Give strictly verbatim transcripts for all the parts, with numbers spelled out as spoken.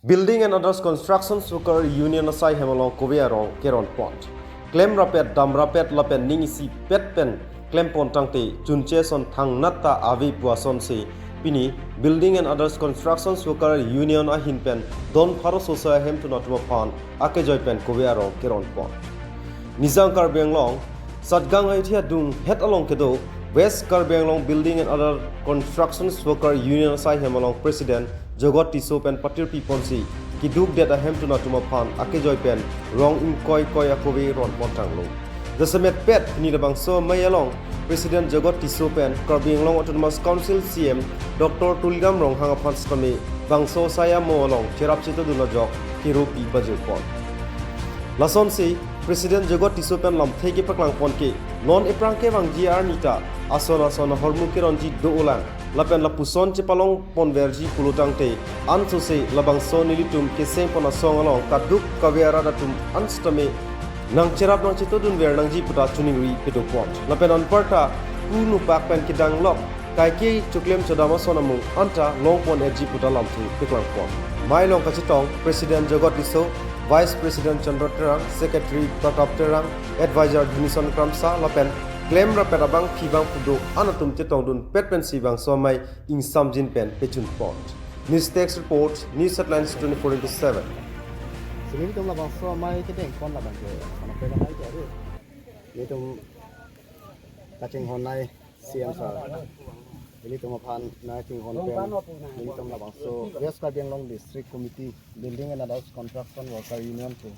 Building and Others Constructions Worker Union asai hem along kove arong keron pon. Klem rapet, dam rapet lapen ning isipet pen klem pon tangte chunche ason thangnat ta ave pu asonsi pini Building and Others Constructions Worker Union ahin pen don pharo sosai ahemtun atum aphan akejoi pen kove arong keron pon. Nijang Karbi Anglong, Satgaon Ayodhya adung het along kedo West Karbi Anglong Building and Other Constructions Worker Union asai hem along President Jogot Tisso pen patirpi ponsi keduk det ahemtun atum aphan akejoi pen rong ingkoi koi akove ron pon tanglo. Jasemet pet pini labangso amei along President Jogot Tisso pen Karbi Anglong Autonomous Council C M Doctor Tuliram Ronghang aphan sitame bangso asai amo along cherap chetodun ajok keropi pajir pon. Lasonsi President Jogot Tisso pen lamthe kepaklang pon ke, non ephrang kevangji arni ta ason ason ahormu keronji do-olang lapen lapuson chepalong ponverji pulo tangte ansose labangso nelitum keseng pon asong along kaduk kave arat atum an sitame nangcherap nangchetodunver nangji puta choningri pado pon. Lapen anparta ku nupak pen kedang lok kaike choklem chodam ason amung anta long pon-etji puta lamthe paklang pon. Amei along kachetong President Jogot Tisso, Vice President Chandra Terang, Secretary Pratap Terang, Advisor Dunison Kramsa lapen klem rapet abangpi bangphu do-an atum chetongdun pet pensi bangso amei ingsamjin pen pechun pon. News Desk Report, News Headlines twenty-four into seven. Sini nelitum labangso amei kedeng pon labang ke, sana pega amei ke ari. Nelitum kachinghon nai C M sir. Nelitum aphan nangchinghon pen, nelitum labangso West Karbi Anglong District Committee, Building and Others Construction Worker Union pu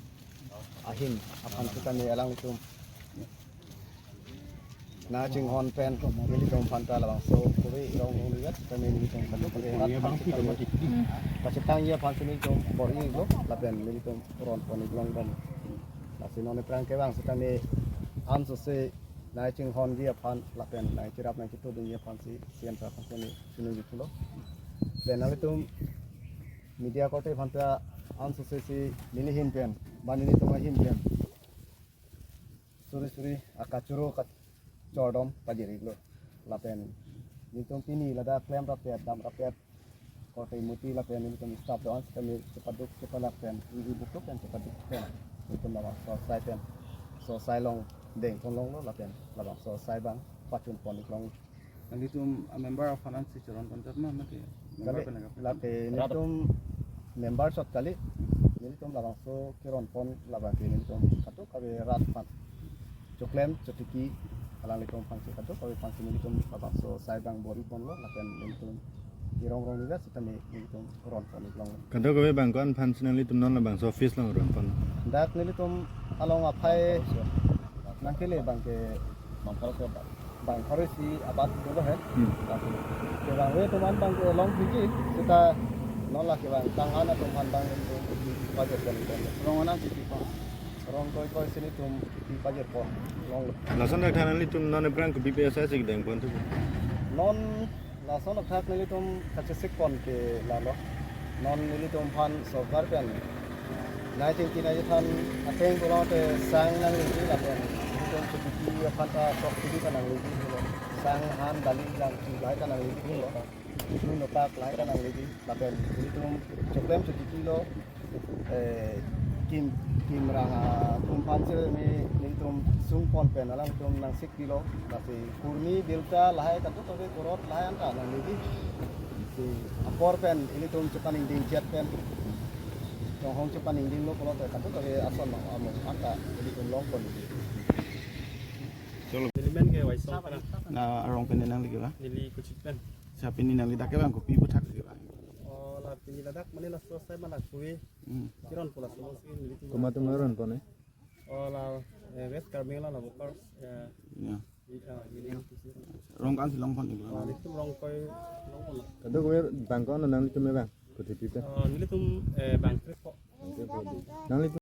ahin aphan sitame alanglitum nangchinghon pen nelitum aphan ta labangso kove rong rong liwat sitame nelitum kaduk kave rat aphan sitame kachetangji aphansi nelitum bor-ilo lapen nelitum ron pon-ik longdam. Lasi non ephrang kevang sitame ansose nangchinghonji aphan lapen nangcherap nangchetodunji aphansi C M sir aphan sitame choningri pulo. Pen nanglitum media korte aphan ta ansose si neli ahin pen, ba nelitum ahin pen suri suri akachoro kachordom pajir-iklo. Lapen nelitum pini ladak klem rapet, dam rapet, korte muti lapen nelitum staff do-an sitame chepaduk chepalak pen, ingvi bukluk pen chepaduk pen nelitum labangso asai pen, so asai along deng pon longlo lapen labangso asai abang pachun pon-ik long. Nanglitum a member aphan ansi cheron pon jat ma, mate member Kali, pen lake pen lake rat nelitum member chot kali, nelitum labangso keron pon labang ke nelitum kaduk kave rat aphan choklem chotiki alanglitum aphansi kaduk kave aphansi nelitum labangso asai abang bor-i ponlo lapen nelitum kerong rong liwat sitame nelitum ron pon-ik long. Kaduk kave abang ko-an aphansi nanglitum non labangso office along ron pon? Dak nelitum along aphai nangkele abang ke bang pharo isi abat dolo he. Hmm. Lasi kevangve atum an abang ke long piji, seta non la kevang tang an atum an abang nelitum pajir pon pon. Rong anan si pi pon. Rong koi koi si nelitum pi pajir pon longlo. Lason dak than nanglitum non ephrang kopi pi asai si kedeng pon tu? Non lason athak nelitum kachesik pon ke lalo. Non nelitum aphan sorkar pen nai chingki nai chethan ateng pulote sang nangleji lapen nelitum chotiki aphan ta sok chotiki ta nangleji pulo. Sang, han, dali, langpi lahai ta nangleji pulo. Nui nopak lahai ta nangleji lapen nelitum choklem chotikilo. Eh, kim, kim rang atum aphan si me nelitum sung pon pen alanglitum nangsik pilo. Lasi kurmi bilta lahai kaduk kave korot lahai anta nangleji. Si apor pen ilitum chepaningding chet pen, tonghong chepaningdinglo pulote kaduk kave ason amung anta ilitum long pon. Neli men ke Waisong Terang. Na arong pen nangli ke ba? Neli Kuchit pen. Sa pini nangli dak ke bang kopi puthak ke ba? Oh, la pini ladak mane laso asai ma la kove. Hmm. Keron pu laso si nelitum. Komat atum aron pon eh? Oh, la, eh, West Karbi Anglong la Bokar, eh, Ya. i-, ah, ini. Rong ko-an si long pon ni Oh, ba? Nelitum rong koi, long pon. Kadokave bang ko-an nanglitum bang? Kopi pi pen. Oh, nelitum, eh, bang trip ko. Nanglitum